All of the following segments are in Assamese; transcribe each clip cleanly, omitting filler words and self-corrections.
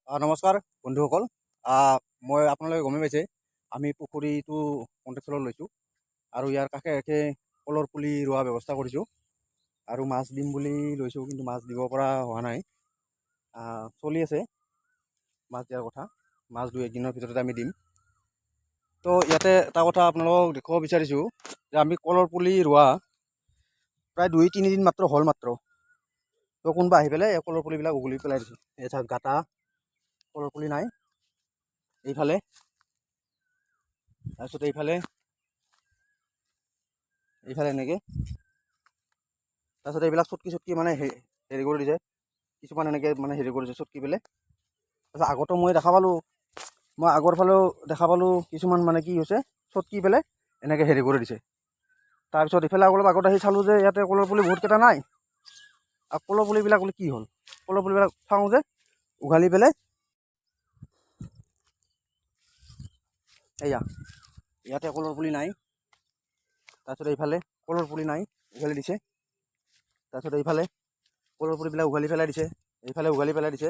নমস্কাৰ বন্ধুসকল। মই আপোনালোকে গমেই পাইছে, আমি পুখুৰীটো কণ্ট্ৰেকচুৱেলত লৈছোঁ আৰু ইয়াৰ কাষে কাষে কলৰ পুলি ৰোৱা ব্যৱস্থা কৰিছোঁ আৰু মাছ দিম বুলি লৈছোঁ, কিন্তু মাছ দিব পৰা হোৱা নাই। চলি আছে মাছ দিয়াৰ কথা। মাছ দুই একদিনৰ ভিতৰতে আমি দিম। তো ইয়াতে এটা কথা আপোনালোকক দেখুৱাব বিচাৰিছোঁ যে আমি কলৰ পুলি ৰোৱা প্ৰায় 2-3 দিন মাত্ৰ হ'ল মাত্ৰ। তো কোনোবা আহি পেলাই এই কলৰ পুলিবিলাক উঘালি পেলাই দিছে। এই চাওক, গাটা কলৰ পুলি নাই এইফালে। তাৰপিছত এইফালে এইফালে এনেকৈ। তাৰপিছত এইবিলাক চটকি চটকি মানে হেৰি কৰি দিছে। কিছুমান এনেকৈ মানে হেৰি কৰিছে চটকি পেলাই। তাৰপিছত আগতো মই দেখা পালোঁ, মই আগৰ ফালেও দেখা পালোঁ, কিছুমান মানে কি হৈছে, চটকি পেলাই এনেকৈ হেৰি কৰি দিছে। তাৰপিছত ইফালে অলপ আগত আহি চালোঁ যে ইয়াতে কলৰ পুলি বহুতকেইটা নাই। আৰু কলৰ পুলিবিলাক বোলে কি হ'ল? কলৰ পুলিবিলাক চাওঁ যে উঘালি পেলাই এয়া ইয়াতে কলৰ পুলি নাই। তাৰপিছত এইফালে কলৰ পুলি নাই, উঘালি দিছে। তাৰপিছত এইফালে কলৰ পুলিবিলাক উঘালি পেলাই দিছে। এইফালে উঘালি পেলাই দিছে।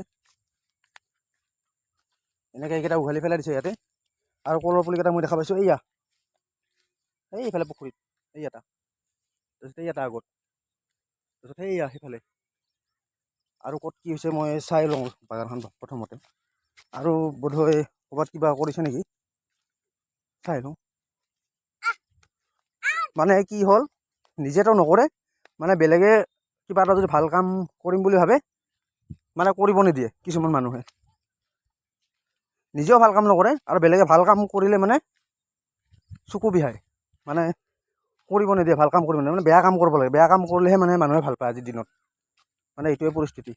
এনেকৈ এইকেইটা উঘালি পেলাই দিছে ইয়াতে। আৰু কলৰ পুলিকেইটা মই দেখা পাইছোঁ, এইয়া এই এইফালে পুখুৰীত এই এটা, তাৰপিছত এই এটা আগত, তাৰপিছত সেইয়া সেইফালে। আৰু ক'ত কি হৈছে মই চাই লওঁ বাগানখন প্ৰথমতে। আৰু বোধহয় ক'ৰবাত কিবা কৰিছে নেকি, চাই লওঁ। মানে কি হ'ল, নিজেতো নকৰে, মানে বেলেগে কিবা এটা যদি ভাল কাম কৰিম বুলি ভাবে, মানে কৰিব নিদিয়ে। কিছুমান মানুহে নিজেও ভাল কাম নকৰে আৰু বেলেগে ভাল কাম কৰিলে মানে চকু বিষায়, মানে কৰিব নিদিয়ে, ভাল কাম কৰিব নিদিয়ে। মানে বেয়া কাম কৰিব লাগে, বেয়া কাম কৰিলেহে মানে মানুহে ভাল পায় আজিৰ দিনত। মানে এইটোৱে পৰিস্থিতি।